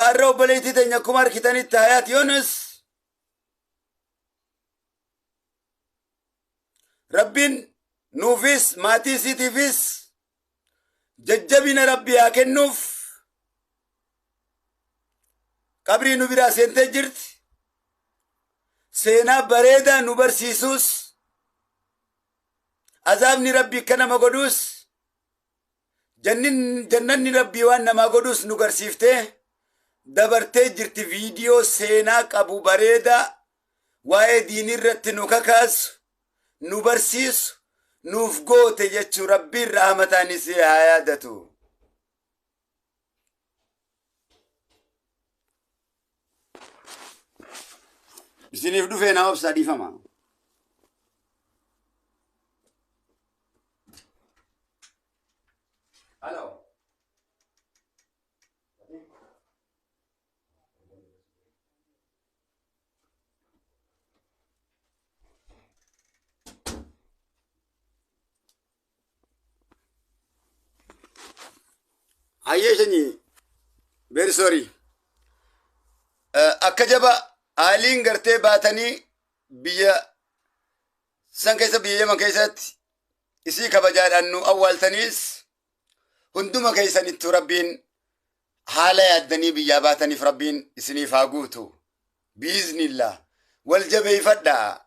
Har'a obboleettii teenya akkuma argitanitti Hayaat Yunus Rabbiin nuufis maatii isiitiifis jajjabina Rabbii haa kennuuf. Qabrii nu biraa seentee jirti. Seenaa bareedaa nu barsiisuus, azaabni Rabbii akka nama godhuus, jannanni Rabbii waan namaa godhuus nu garsiiftee dabartee jirti. Viidiyoo seenaa qabu bareedaa waa'ee diinii irratti nu kakaasu, nu barsiisu nuuf goote jechuu. Rabbiin rahmataan isii haa yaadatu. Isiniif dhufee naa obsaa, dhiifama. Hello. Hayyee sanyii, very sorry. Akka jaba haaliin gartee baatanii biyya san keessa, biyya Yaman keessatti isii kabajaadhaan nu awwaaltaniis, hunduma keessanittu Rabbiin haala yaaddanii biyyaa baataniif Rabbiin isiniif haa guutu. Biiznillah wal jabeeffadhaa.